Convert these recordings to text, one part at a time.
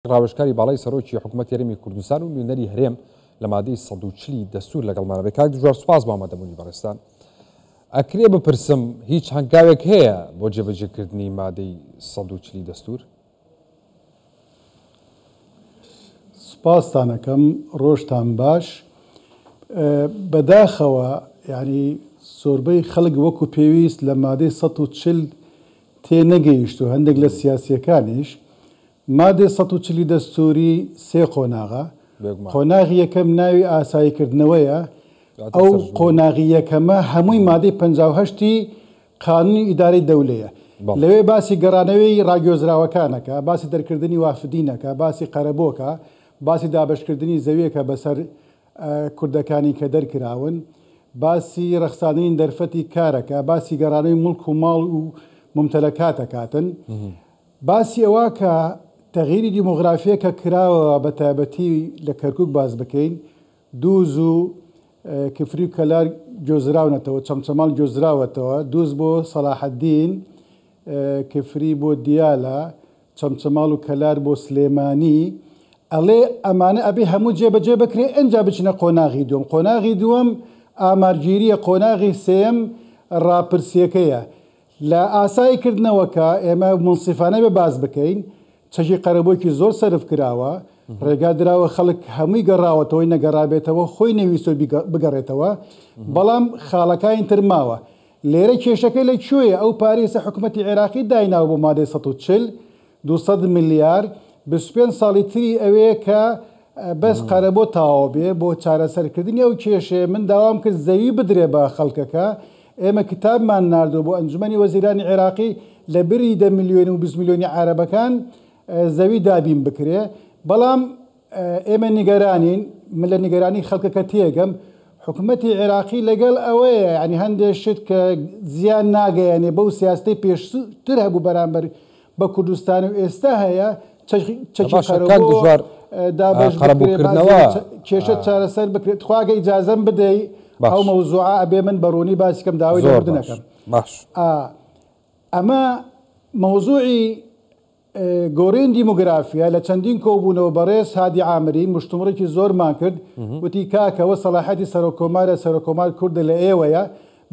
ڕاوێژکاری باڵای سەرۆکی حکوومەتی هەرێمی کوردستان و نوێنەری هەرێم لە مادەی 140 دەستور لەگەڵمانە بێ. کاک دژوار سوپاس بۆ ئامادەبوونی بەڕێزتان. ئەکرێ بپرسم هیچ هەنگاوێک هەیە بۆ جێبەجێکردنی مادەی 140 دەستور؟ سوپاستان ئەکەم، ڕۆژتان باش. بەداخەوە یعنی زۆربەی خەڵک وەکو پێویست لە مادەی 140 تێنەگەیشت و هەندێک لە سیاسیەکانیش. مادەی 140 ی دەستووری سێ قۆناغە، قۆناغی یەکەم ناوی ئاساییکردنەوەیە، ئەو قۆناغی یەکەمە هەمووی مادەی 58 ی قانونی ئیدارەی دەولەیە. لەوێ باسی گەڕانەوەی ڕاگوێزراوەکانەکە، باسی دەرکردنی وافدینەکە، باسی قەرەبۆکە، باسی دابەشکردنی زەویەکە بەسەر کوردەکانی کە دەرکراون، باسی ڕەخساندنی دەرفەتی کارەکە، باسی گەڕانەوەی موڵک و ماڵ و مومتەلەکاتەکاتن. باسی ئەوە کە تەغیری دیمۆغرافیە کە کراوە بە تایبەتی لە کەرکوک باس بکەین، دووز و کفری و کەلار گۆزراونەتەوە، چەمچەماڵ گۆزراوەتەوە، دووز بۆ سەلاحەدین، کفری بۆ دیالە، چەمچەماڵ و کەلار بۆ سلێمانی، ئەڵێ ئەمانە ئەبێ هەموو جێبەجێ بکرێ ئنجا بچنە قۆناغی دووەم. قۆناغی دووەم ئامارگیریە، قۆناغی سێیەم ڕاپرسیەکەیە. لە ئاسایی کردنەوەکە ئێمە مونسیفانە بێ باس بکەین، چەکی قەرەبوویەکی زۆر سەرف کراوە، ڕێگا دراوە خەڵک هەمووی گەڕاوەتەوەی نەگەڕابێتەوە خۆی نەویستووە بگەڕێتەوە، بەڵام خاڵەکانی تر ماوە. لێرە کێشەکە لە کوێیە؟ ئەو پارەی ئێستا حکومەتی عێراقی دایناوە بۆ مادەی 140، 200 ملیار، 25 ساڵی تری ئەوێ کە بەس قەرەبۆ تەواو بێ بۆ چارەسەرکردنی ئەو کێشەیە. من داوام کرد زەوی بدرێ بە خەڵکەکە، ئێمە کتابمان ناردووە بۆ ئەنجومەنی وەزیرانی عێراقی لە بری 10 ملیۆن و 20 ملیۆنی عەرەبەکان زەوی دابین بکرێ، بەڵام ئێمە نیگەرانین، من لە نیگەرانی خەڵکەکە تێگەم. حکومەتی عێراقی لەگەڵ ئەوەیە یعنی هەندێک شت کە زیان ناگەیەنێ بەو سیاستەی پێشتر هەبوو بەرامبەر بە کوردستان و ئێستا هەیە، چەکی قەرەبوو دابەش بکرێ، کێشە چارەسەر بکرێت. تخواگە ئیجازەم بدەی ئەو مەوزوعە ئەبێ من بەڕوونی باسی کەم، داوای لێبوردن ئەکەم. ئەمە مەوزوعی گۆڕین دیموگرافیا لە چەندین کۆبوونەوە بەڕێز هادی عامری مشتومڕێکی زۆرمان کرد، وتی کاکەوە سەڵاحەتی سەرۆککۆمارە، سەرۆککۆمار کوردە لە ئێوەیە.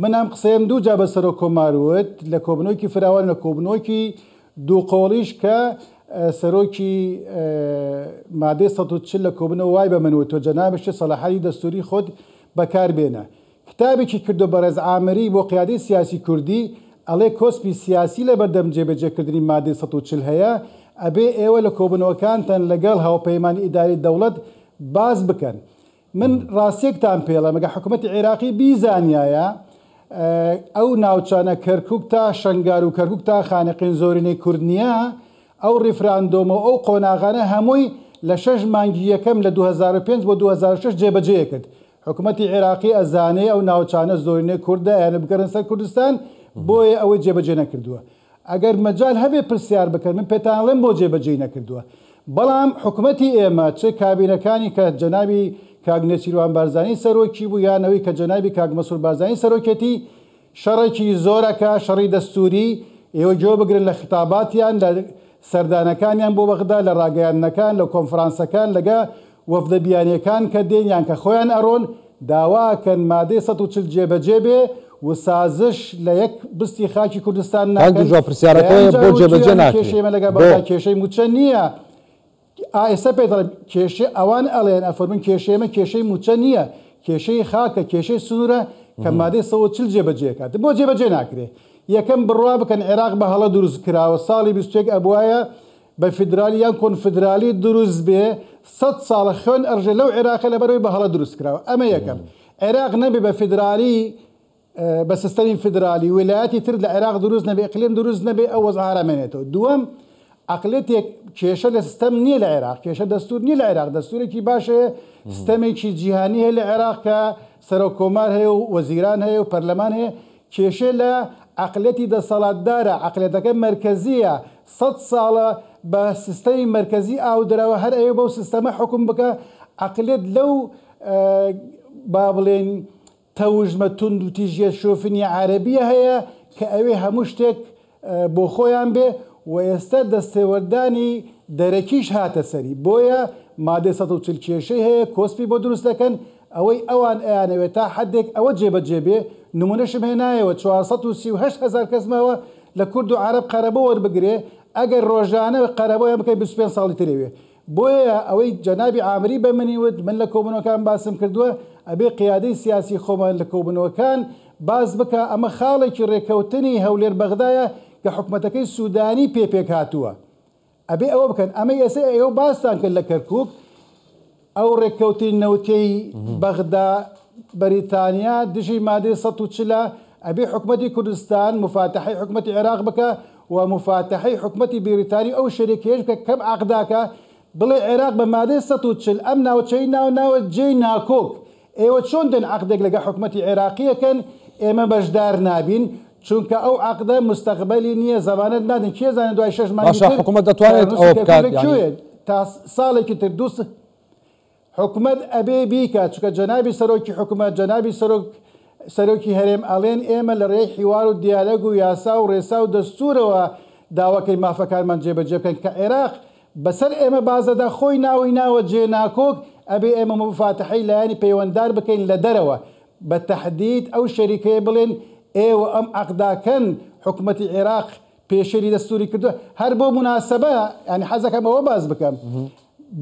من ئەم قسەیەم دوو جا بە سەرۆککۆمار وت لە کۆبوونەوەکی فراوان، لە کۆبوونەوەکی دوو قۆڵیش کە سەرۆکی مادەی 140 لە کۆبوونەوە وای بە من وت تۆ جەنابشت سەڵاحەتی دەستوری خۆت بەکاربێنە. کتابێکی کردو بەڕێز عامری بۆ قیادەی سیاسی کوردی، ئەڵێ کۆسپی سیاسی لەبەردەم جێبەجێکردنی مادەی 140 هەیە، ئەبێ ئێوە لە کۆبوونەوەکانتان لەگەڵ هاوپەیمانی ئیداری دەوڵەت باس بکەن. من ڕاستیەکتان پێڵێم، ئەگەر حکوومەتی عێراقی بیزانیایە ئەو ناوچانە کەرکوک تا شەنگار و کەرکوک تا خانەقین زۆرینەی کورد نییە، ئەو ڕیفراندۆمە و ئەو قۆناغانە هەمووی لە 6 مانگی یەکەم لە 2005 بۆ 2006 جێبەجێ کرد. حکوومەتی عێراقی ئەزانێ ئەو ناوچانە زۆرینەی کوردە، یانە بگەڕن سەر کوردستان، بۆیە ئەوەی جێبەجێ نەکردووە. ئەگەر مەجال هەبێ پرسیار بکەن من پێتان ئەڵێم بۆ جێبەجێی نەکردووە. بەڵام حکوومەتی ئێمە چ کابینەکانی کە جەنابی کاک نێچیروان بارزانی سەرۆکی بوو یان ئەوەی کە جەنابی کاک مەسرور بارزانی سەرۆکێتی، شەڕێکی زۆرەکە، شەڕی دەستوری، ئێوە گوێ بگرن لە خیتاباتیان، لە سەردانەکانیان بۆ بەغدا، لە ڕاگەیاندنەکان، لە کۆنفرانسەکان، لەگە وەفدە بیانیەکان کە دێن یان کە خۆیان ئەڕۆن، داواکەن مادەی 140 جێبەجێ بێ و سازش لە یەک بستی خاکی کوردستان کاک ناکەن. دژوار پرسیارەکەی بۆ جێبەجێ ناکرێ؟ کێشەی ئێمە لەگەڵ بەغدا کێشەی مووچە نییە. ئێستا پێ دەڵێم کێشەی ئەوان ئەڵێن ئەفەرمون کێشەی ئێمە کێشەی مووچە نییە، کێشەی خاکە، کێشەی سنوورە کە مادەی 140 جێبەجێ کات. بۆ جێبەجێ ناکرێ؟ یەکەم بڕوا بکەن عێراق بە هەڵە دروست کراوە، ساڵی 21 ئەبوایە بە فیدرالی یان کۆنفیدرالی دروست بێ، 100 ساڵە خوێن ئەڕژێ لەو عێراقە لەبەرەوەی بە هەڵە دروست کراوە. ئەمە یەکەم. عێراق نەبێ بە فیدرالی، بە سیستەمی فیدرالی، ویلایەتی تر لە عێراق دروست نەبێ، ئیقلیم دروست نەبێ، ئەو وەزعە ئارامێنێتەوە. دووەم، عەقلیەتێک کێشە لە سیستەم نییە لە عێراق، کێشە دەستور نییە لە عێراق، دەستورێکی باش هەیە، سیستەمێکی جیهانی هەیە لە عێراق کە سەرۆک کۆمار هەیە و وەزیران هەیە و پەرلەمان هەیە. کێشە لە عەقلیەتی دەسەڵاتدارە، عەقلیەتەکە مەرکەزیە، 100 ساڵە بە سیستەمی مەرکەزی ئاو دراوە، هەر ئەوێ بەو سیستەمە حکوم بکە. عەقلیەت لەو با بڵێن تەوژمە توند و تیژیە شۆفنی عەرەبیە هەیە کە ئەوێ هەموو شتێک بۆ خۆیان بێ و ئێستا دەستێوەردانی دەرەکیش هاتە سەری بۆیە مادەی 140 کێشەی هەیە کۆسپی بۆ دروست دەکەن ئەوەی ئەوان ئەیانەوێت تا حدێک ئەوە جێبەجێ بێ نمونەشم هێنایەوە 438 هەزار کەس ماوە لە کورد و عەرەب قەرەبۆ وەربگرێ ئەگەر ڕۆژانە قەرەبۆیان بکەی 25 ساڵی ترەوێ. بۆیە ئەوەی جەنابی عامری بە منی وت من لە کۆبوونەوەکان باسم کردووە ئەبێ قیادەی سیاسی خۆمان لە کۆبوونەوەکان باس بکا ئەمە خاڵێکی ڕێکەوتنی هەولێر بەغدایە کە حکومەتەکەی سودانی پێ پێک هاتووە ئەبێ ئەوە بکەن ئەمەی ئێستا ئێوە باستان کرد لە کەرکوک ئەو ڕێککەوتنی نەوتەی بەغدا بەریتانیا دژی مادەی 140 ئەبێ حکومەتی کوردستان مفاتەحەی حکومەتی عێراق بکە و مفاتەحەی حکومەتی بریتانی ئەو شەریکەیەش بکە کەم عەقداکە بڵێ عێراق بە مادەی 140 ئەم ناوچەی ناو ناوە جێی ناکۆک ئێوە چۆن دێن عەقدێک لەگە حکومەتی عێراقیەکەن ئێمە بەشدار نابین چونکە ئەو عەقدە مستەقبەلی نییە زەمانەت نادەن کێ زانێ دوای شەش مانگی باشە تر حکومەت دەتوانێت چارەنووسی ئەوە کەرکوک بکات لە یعنی کوێیە تا ساڵێکی تر دوو حکومەت ئەبێ بیکات چونکە جەنابی سەرۆکی حکومەت جەنابی سەرۆک سەرۆکی هەرێم ئەڵێن ئێمە لە ڕێی حیوار و دیالەگ و یاسا و ڕێسا و دەستورەوە داواکەی مافەکانمان جێبەجێ بکەن کە عێراق بەسەر ئێمە بازەدا خۆی ناوی ناوە جێ ناکۆک ئەبێ ئێمە مفاتحەی لایەنی پەیوەنددار بکەین لە دەرەوە بە تەحدید ئەو شەریکەیە بڵێن ئێوە ئەم عەقداکەن حکومەتی عێراق پێشێلی دەستوری کردووە هەر بۆ موناسبە یانی حەزەکەم ئەوە باس بکەم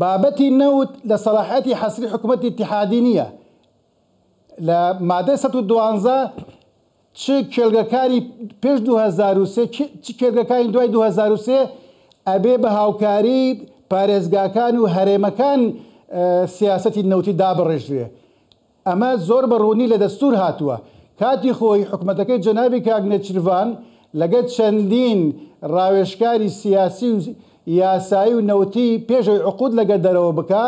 بابەتی نەوت لە سەلاحیەتی حەسری حکومەتی ئیتیحادی نییە لە مادەی 112 چ کێڵگەکانی پێش 2003 چ کێڵگەکانی دوای 2003 ئەبێ بە هاوکاری پارێزگاکان و هەرێمەکان سیاسەتی نەوتی دابڕێژرێ. ئەمە زۆر بە ڕوونی لە دەستوور هاتووە. کاتی خۆی حکومەتەکەی جەنابی کاک نێچیرڤان لەگەل چەندین ڕاوێژکاری سیاسی و یاسایی و نەوتی پێش ئەوەی عقود لەگەل دەرەوە بکا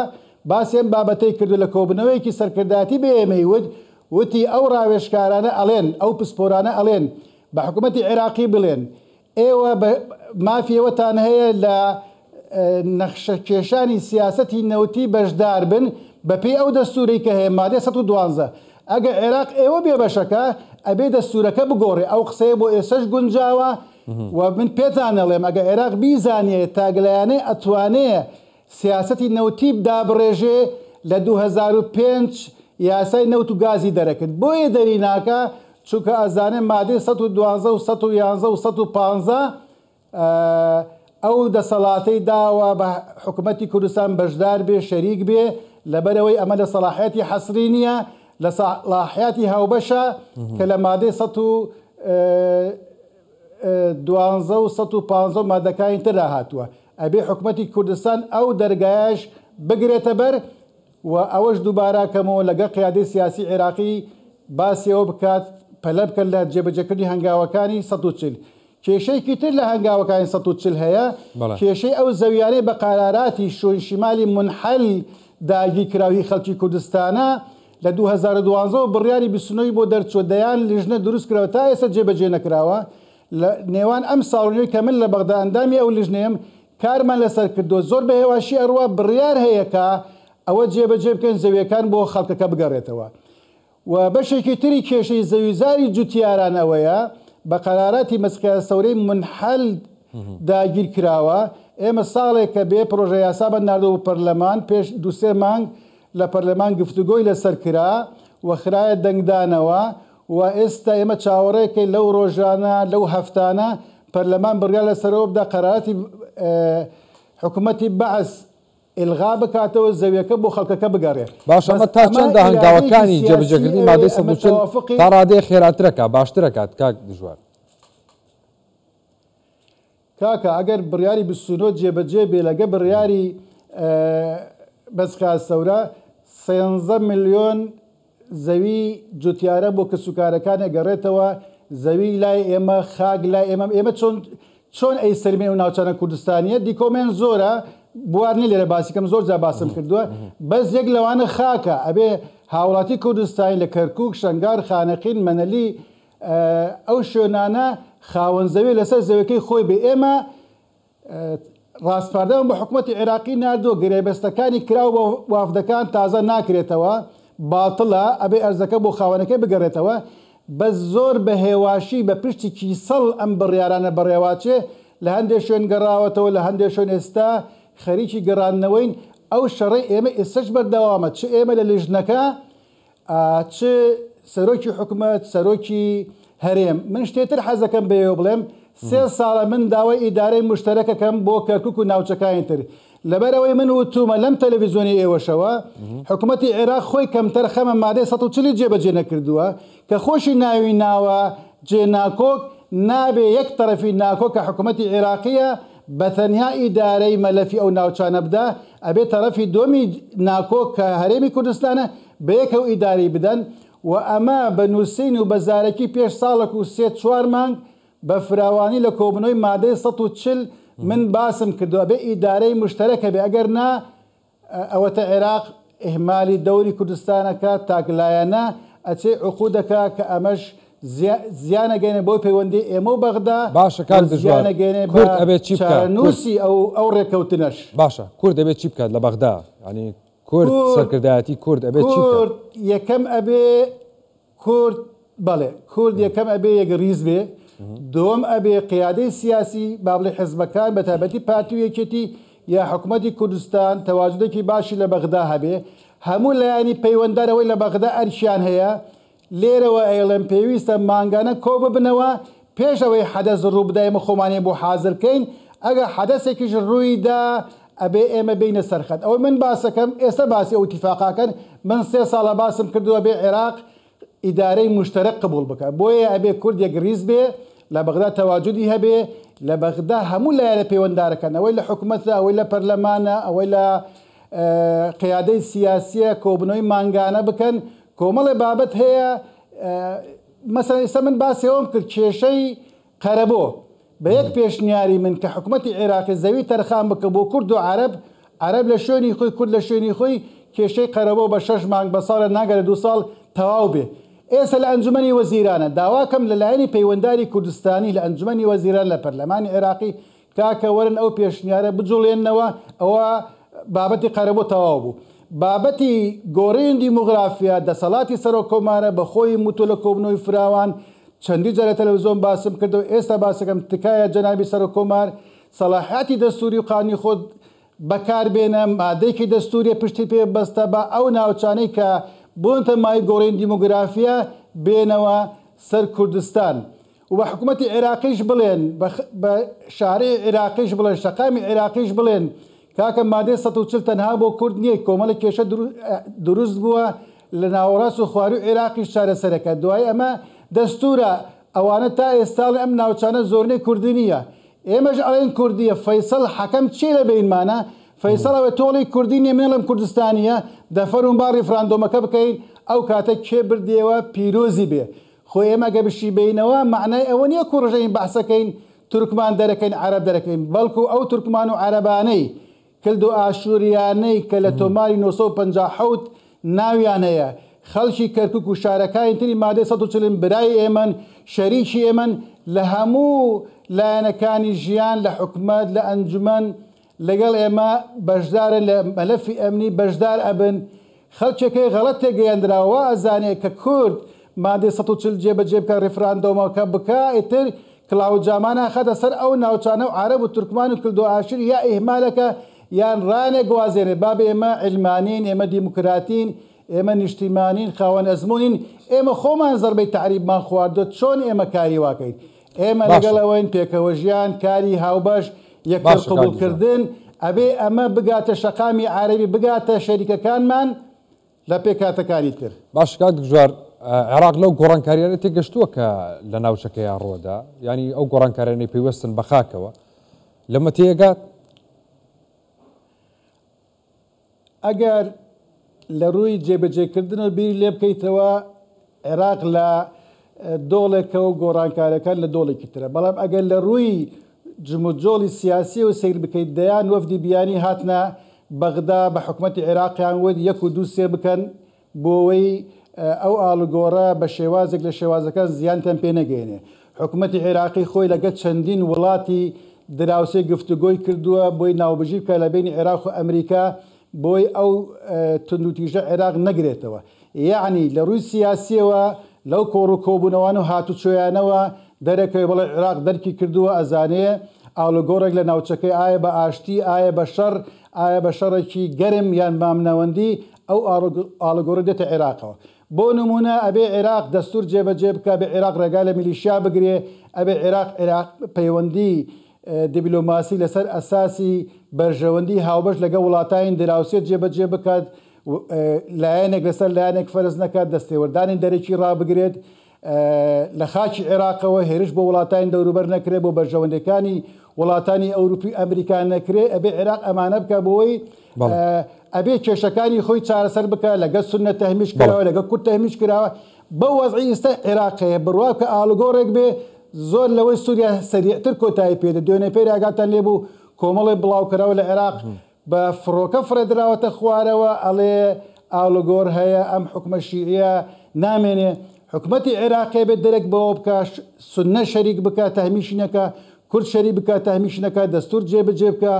باسی ئەم بابەتەی کرد و لە کۆبوونەوەیەکی سەرکردایەتی بە ئێمەی وت وتی ئەو ڕاوێژکارانە ئەڵێن ئەو پسپۆرانە ئەڵێن بە حکومەتی عێراقی بڵێن ئێوە مافی ئەوەتان هەیە لە نەخشەکێشانی سیاسەتی نەوتی بەشدار بن بەپێی ئەو دەستوورەی کە هەیە مادەی 112 ئەگەر عێراق ئێوە بێبەشەکە ئەبێ دەستوورەکە بگۆڕێ ئەو قسەیە بۆ ئێسەش گونجاوە و من پێتان ئەڵێم ئەگەر عێراق بیزانێ تاگلایەنەی ئەتوانێ سیاسەتی نەوتی دابڕێژێ لە 2005 یاسای نەوت و گازی دەرەکرد بۆیە دەری ناکا چونکە ئەزانێ مادەی 112 و 111 و 115 ئەو دەسەڵاتەی داوە بە حکومەتی کوردستان بەشدار بێ شەریک بێ لەبەرئەوەی ئەمە لە سەڵاحیەتی حەسری نییە لە سەڵاحیاتی هاوبەشە کە لە مادەی 112 و 115 و مادەکانی تردا هاتووە ئەبێ حکومەتی کوردستان ئەو دەرگایەش بگرێتە بەر و ئەوەش دووبارە کەمەوە لەگەڵ قیادەی سیاسی عێراقی باسی ئەوە بکات پەلە بکەن لە جێبەجێکردنی هەنگاوەکانی 140. کێشەیەکی تر لە هەنگاوەکانی 140 هەیە، کێشەی ئەو زەویانەی بە قەراراتی شوین شیمالی مونحەل داگیرکراو هی خەڵکی کوردستانە، لە 2012 وە بڕیاری 29 ی بۆ دەرچووە، دەیان لیژنە دروست کراوە تا ئێستا جێبەجێ نەکراوە، لە نێوان ئەم ساڵ و نیوەی کە من لە بەغدا ئەندامی ئەو لیژنەیەم کارمان لەسەر کردووە زۆر بە هێواشی ئەڕوا بڕیار هەیە کە ئەوە جێبەجێ بکەین زەویەکان بۆ خەڵکەکە بگەڕێتەوە و بەشێکی تری کێشەی زەویزاری جوتیاران ئەوەیە بە قەراراتی مەسقیا سەورەی منحل داگیر کراوە ئێمە ساڵێکە بێ پرۆژە یاسامان ناردووە بۆ پەرلەمان پێش دوسێ مانگ لە پەرلەمان گفتوگۆی لەسەر کرا و خرایە دەنگدانەوە و ئێستا ئێمە چاوەڕێکەین لەو ڕۆژانە لەو هەفتانە پەرلەمان بڕیار لەسەرەوە بدا قەراراتی حکومەتی بەعس ئیلغا بکاتەوە زەویەکە بۆ خەڵکەکە بگەڕێ. باشە بەس ئەمە تا ئەمە چەندە ئیرادەیەکی هەنگاوەکانی سیاسی جێبەجێکردنی ئەوێ مادەی ئەمە 140 تەوافقی تا ڕادەیەک خێراترەکا باشترەکات کاک دژوار؟ کاکە ئەگەر بڕیاری 29 جێبەجێ بێ لەگە بڕیاری بەسخا سەورە 13 ملیۆن زەوی جوتیارە بۆ کەسوکارەکان ئەگەڕێتەوە، زەوی لای ئێمە، خاک لای ئێمە، ئێمە چۆن چۆن ئەیسەلمێن ئەو ناوچانە کوردستانیە، دیکۆمێنت زۆرە، بوار نیە لێرە باسی کەم، زۆر جار باسم کردووە، بەس یەک لەوانە خاکە، ئەبێ هاوڵاتی کوردستانی لە کەرکوک، شەنگار، خانەقین، مەنەلی، ئەو شوێنانە خاوەن زەوی لەسەر زەویەکەی خۆی بێ، ئێمە ڕاسپاردەمان بۆ حکومەتی عێراقی ناردووە، گرێبەستەکانی کراو بە وافدەکان تازە ناکرێتەوە، باتڵە، ئەبێ ئەرزەکە بۆ خاوەنەکەی بگەڕێتەوە، بەس زۆر بە هێواشی بە پشتی کیسەڵ ئەم بڕیارانە بەڕێوەچێ، لە هەندێ شوێن گەڕاوەتەوە، لە هەندێ شوێن ئێستا خەریکی گەڕاندنەوەین، ئەو شەڕەی ئێمە ئێستەش بەردەوامە، چ ئێمە لە لیژنەکە، چ سەرۆکی حکومەت، سەرۆکی هەرێم. من شتێ تر حەزەکەم بە ئێوە بڵێم، سێ ساڵە من داوای ئیدارەی موشتەرەکەکەم بۆ کەرکوک و ناوچەکانی تر. لەبەرئەوەی من وتومە لەم تەلەفیزیۆنی ئێوەشەوە، حکومەتی عێراق خۆی کەمتەرخەمە مادەی 140 ی جێبەجێ نەکردووە، کە خۆشی ناوی ناوە جێ ناکۆک، نابێ یەک تەرەفی ناکۆک کە حکومەتی عێراقییە بە تەنیا ئیدارەی مەلەفی ئەو ناوچانە بدا، ئەبێ تەرەفی دووەمی ناکۆک کە هەرێمی کوردستانە بەیەکەو ئیدارەی بدەن و ئەمە بە نووسین و بە زارەکی پێش ساڵێک و سێ چوار مانگ بە فراوانی لە کۆبوونەوەی مادەی 140 من باسم کردووە ئەبێ ئیدارەی موشتەرەک هەبێ ئەگەر نا ئەوەتە عێراق ئیهمالی دەوری کوردستان ئەکا تاک لایەنە ئەچێ عقود ئەکا کە ئەمەش زیان ئەگەیەنێ بۆ پەیوەندی ئێمە و بەغدا باشە کاک و دژوار زیان ئەگەیەنێ بە کورد ئەبێ چی بکات کورد چارەنووسی ئەو ئەو ڕێککەوتنەش. باشە کورد ئەبێ چی بکات لە بەغدا یانی کورد کورد سەرکردایەتی کورد ئەبێ چی بکات؟ کورد یەکەم ئەبێ کورد بەڵێ کورد یەکەم ئەبێ یەک ڕیز بێ، دووەم ئەبێ قیادەی سیاسی با بڵێ حزبەکان بە تایبەتی پارتی و یەکێتی یا حکومەتی کوردستان تەواجودێکی باشی لە بەغدا هەبێ، هەموو لایەنی پەیوەنددار ئەوەی لە بەغدا ئەرکیان هەیە لێرەوە ئەیڵێم پێویستە مانگانە کۆببنەوە پێش ئەوەی حەدەس ڕووبدا ئێمە خۆمانی بۆ حازر کەین، ئەگەر حەدەسێکیش ڕوویدا ئەبێ ئێمە بێینە سەر خەت. ئەوەی من باسەکەم ئێستا باسی ئەو ئیتیفاقاکەن، من سێ ساڵە باسم کردووە ئەبێ عێراق ئیدارەی موشتەرەک قبوڵ بکا، بۆیە ئەبێ کورد یەکڕیز بێ، لە بەغدا تەواجودی هەبێ، لە بەغدا هەموو لایەنە پەیوەندارەکان ئەوەی لە حکومەتە، ئەوەی لە پەرلەمانە، ئەوەی لە قیادەی سیاسیە کۆبنەوەی مانگانە بکەن، کۆمەڵێ بابەت هەیە مەسەلەن ئێستا من باسی ئەوەم کرد کێشەی قەرەبۆ بە یەک پێشنیاری من کە حکومەتی عێراقی زەوی تەرخان بکە بۆ کورد و عەرەب، عەرەب لە شوێنی خۆی کورد لە شوێنی خۆی، کێشەی قەرەبۆ بە شەش مانگ بە ساڵێ ناگا لە دوو ساڵ تەواو بێ. ئێستا لە ئەنجومەنی وەزیرانە داواکەم لە لایەنی پەیوەنداری کوردستانی لە ئەنجومەنی وەزیران لە پەرلەمانی عێراقی کاکە وەرن ئەو پێشنیارە بجوڵێننەوە، ئەوە بابەتی قەرەبوو تەواو بوو. بابەتی گۆڕین دیموغرافیا دەسەڵاتی سەرۆک کۆمارە بە خۆی موتۆ لە کۆبنەوەی فراوان چەندی جار لە تەلەفزیۆن باسم کردەوە ئێستا باسەکەم تکایە جەنابی سەرۆک کۆمار سەڵاحیاتی دەستوری و قانونی خۆت بەکار بێنە مادەیەکی دەستوریە پشتی پێ بەستە با ئەو ناوچانەی کە بونەتە مایەی گۆڕین دیموگرافیا بێنەوە سەر کوردستان و بە حکومەتی عێراقیش بڵێن، بە شارعی عێراقیش بڵێن، شەقامی عێراقیش بڵێن، کاکە مادەی 140 تەنها بۆ کورد نییە، کۆمەڵێک کێشە دروست بووە لە ناوەڕاست و خوارووی عێراقیش چارەسەرەکە. دوای ئەمە دەستوورە، ئەوانە تا ئێستا ئەڵێن ئەم ناوچانە زۆرینەی کوردی نییە. ئێمەش ئەڵێین کوردییە، فەیسەڵ حەکەم چییە لە بەینمانە؟ فەیسەڵ ئەڵێ تۆ ئەڵێی کوردی نییە، من ئەڵێم کوردستانییە، دە فەرموون با ڕیفراندۆمەکە بکەین، ئەو کاتە کێ بردیەوە پیرۆزی بێ. خۆ ئێمە گەر بشیبەینەوە مەعنای ئەوە نیە کوڕژەین بەعسەکەین تورکمان دەرەکەین عەرەب دەرەکەین بەڵکو ئەو تورکمان و عەرەبانەی کلدو ئاشوریانەی کە لە تۆماری 957 ناویان هەیە خەڵکی کەرکوک و شارەکانی تری مادەی 140 برای ئێمەن شەریکی ئێمەن لە هەموو لایەنەکانی ژیان لە حکومەت لە ئەنجومەن لەگەڵ ئێمە بەشدارن لە مەلەفی ئەمنی بەشدار ئەبن، خەڵکێکەی غەڵەت تێگەیەندراوە وا ئەزانێ کە کورد مادەی 140 جێبەجێ بکا ڕیفراندۆمەکە بکا ئیتر کڵاو جامان ئەخاتە سەر ئەو ناوچانە و عەرەب و تورکمان و کلدۆئاشوری یا ئیهمالەکە یان ڕانەگوازێنێ بابە ئێمە عیلمانین ئێمە دیموکراتین ئێمە نیشتیمانین خاوەن ئەزمونین ئێمە خۆمان زەربەی تەعریبمان خواردوە چۆن ئێمە کاری واکەین ئێمە لەگەڵ باشە. ئەوەین پێکەوەژیان، کاری هاوبەش، یەکتر باشە کاک دژوار. قبوڵکردن، ئەبێ ئەمە بگاتە شەقامی عارەبی، بگاتە شەریکەکانمان لە پێکهاتەکانی تر. باشە کاک دژوار، عێراق لەو گۆڕانکاریانە تێگەشتووە کە لە ناوچەکەیا ڕووەدا؟ یانی ئەو گۆڕانکاریانەی پەیوەستن بە خاکەوە لەمە تێگات؟ ئەگەر لە رووی جێبەجێکردنەوە بیری لێ بکەیتەوە، عێراق لە دۆڵێکە و گۆڕانکارییەکان لە دۆڵێکی ترە، بەڵام ئەگەر لە رووی جموجۆڵی سیاسییەوە سەیر بکەیت، دەیان وەفدی بیانی هاتنە بەغدا، بە حکومەتی عێراقیان وت یەک و دوو سێ بکەن، بۆوەی ئەو ئاڵوگۆڕە بە شێوازێک لە شێوازەکان زیانتان پێ نەگەیەنێ. حکومەتی عێراقی خۆی لەگەڵ چەندین وڵاتی دراوسێ گفتوگۆی کردووە بۆی ناوبژی بکا لە بەینی عێراق و ئەمریکا بۆی ئەو توندوتیژە عێراق نەگرێتەوە. یەعنی لە ڕووی سیاسیەوە لەو کۆڕ و کۆبوونەوان و هاتوچۆیانەوە دەرەکەوێ بەڵێ عێراق دەرکی کردووە ئەزانێ ئاڵوگۆڕێک لە ناوچەکەی ئایا بە ئاشتی، ئایا بە شەڕ، ئایا بە شەڕێکی گەرم یان مامناوەندی، ئەو ئاڵوگۆڕە دێتە عێراقەوە. بۆ نموونە ئەبێ عێراق دەستوور جێبەجێ بکا، ئەبێ عێراق ڕێگا لە میلیشیا بگرێ، ئەبێ عێراق عێراق پەیوەندی دیبلۆماسی لەسەر ئەساسی بەرژەوەندی هاوبەش لەگەڵ وڵاتانی دراوسێ جێبەجێ بکات، لایەنێک لەسەر لایەنێک فەرز نەکات، دەستێوەردانی دەرەکی ڕابگرێت، لە خاکی عێراقەوە هێرش بۆ وڵاتانی دەوروبەر نەکرێت، بۆ بەرژەوەندیەکانی وڵاتانی ئەوروپی و ئەمریکا نەکرێت، ئەبێ عێراق ئەمانە بکات بۆی ئەبێ کێشەکانی خۆی چارەسەر بکات، لەگەڵ سوننە تەهمیش کراوە، لەگەڵ کورد تەهمیش کراوە. بەو وەزعی ئیستا عێراق هەیە بڕوا بکە ئاڵوگۆڕێک بێ زۆر لەوەی سووریا سەریعتر کۆتایی پێ دێت. دوێنێ پێر ئاگاتان لێ بوو کۆمەڵێ بڵاوکەرەوە لە عێراق بە فڕۆکە فڕێدراوەتە خوارەوە ئەڵێ ئاڵوگۆڕ هەیە ئەم حوکمە شیعیە نامێنێ. حکومەتی عێراقی ئەبێ دەرک بەوە بکا سوننە شەریک بکا تەهمیشی نەکا، کورد شەریک بکا تەهمیشی نەکا، دەستور جێبەجێ بکا.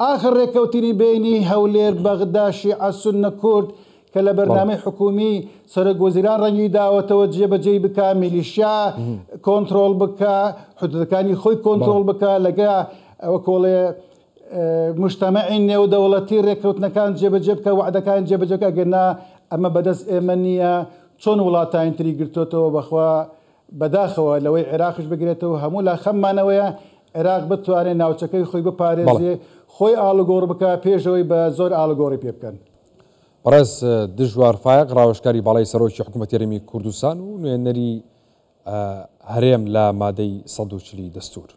ئاخر ڕێککەوتنی بەینی هەولێر، بەغدا، شیعە، سوننە، کورد کە لە بەرنامەی حکومی سەرۆک وەزیران ڕەنگی داوەتەوە جێبەجێی بکا، میلیشیا کۆنترۆڵ بکا، حدودەکانی خۆی کۆنترۆڵ بکا، لەگە وەکۆڵێ مجتەمەعی نێودەوڵەتی رێککەوتنەکان جێبەجێ بکا، وەعدەکان جێبەجێ بکا، ئەگەر نا ئەمە بەدەست ئێمە نییە، چۆن وڵاتانی تری گرتۆتەوە بەخوا بەداخەوە لەوەی عێراقیش بگرێتەوە هەموو لا خەممان ئەوەیە عێراق بتوانێت ناوچەکەی خۆی بپارێزێ، خۆی ئاڵوگۆڕ بکا پێش ئەوەی بە زۆر ئاڵوگۆڕی پێ بکەن. بەڕێز دژوار فایەق، ڕاوێژکاری باڵای سەرۆکی حکوومەتی هەرێمی کوردستان و نوێنەری هەرێم لە مادەی 140 دەستوور.